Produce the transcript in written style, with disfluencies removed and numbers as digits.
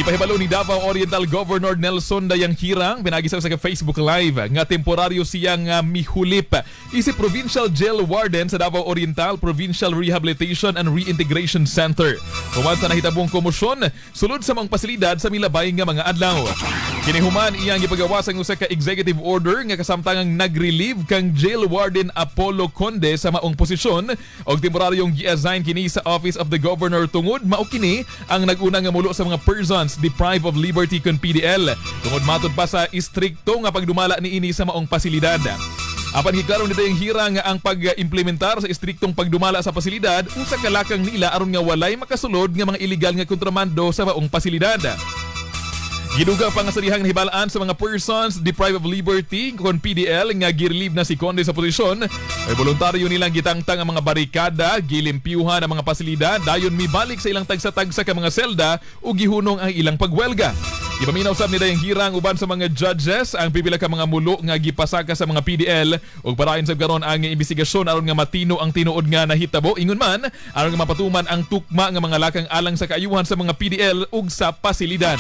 Ipahibalo ni Davao Oriental Governor Nelson Dayanghirang pinaagi sa usa ka Facebook Live nga temporaryo siyang mihulip isip Provincial Jail Warden sa Davao Oriental Provincial Rehabilitation and Reintegration Center human sa nahitabong komosyon sulod sa mga pasilidad sa milabay nga mga adlaw. Kinihuman iyang gipagawas ang usa ka executive order nga kasamtangang nag-relieve kang Jail Warden Apollo Conde sa maong posisyon og temporaryong gi-assign kini sa Office of the Governor tungod mao kini ang nag-una nga mulo sa mga persons deprived of liberty kon PDL tungod matod pa sa istrikto nga pagdumala niini sa maong pasilidad. Apan giklaro ni Dayanghirang nga ang pag-implementar sa istriktong pagdumala sa pasilidad usa ka lakang nila aron nga walay makasulod nga mga illegal nga kontrabando sa maong pasilidad. Gidugang pa nga sa dihang nahibalaan sa mga persons deprived of liberty kon PDL nga girelieve na si Conde sa posisyon ay voluntaryo nilang gitangtang ang mga barikada, gilimpyuhan ang mga pasilidad, dayon mibalik sa ilang tagsa-tagsa ka mga selda ug gihunong ang ilang pagwelga. Gipaminaw sab ni Dayanghirang uban sa mga judges ang pipila ka mga mulo nga gipasaka sa mga PDL ug parain sab karon ang investigasyon aron nga matino ang tinuod nga nahitabo, ingon man aron nga mapatuman ang tukma nga mga lakang alang sa kaayuhan sa mga PDL ug sa pasilidad.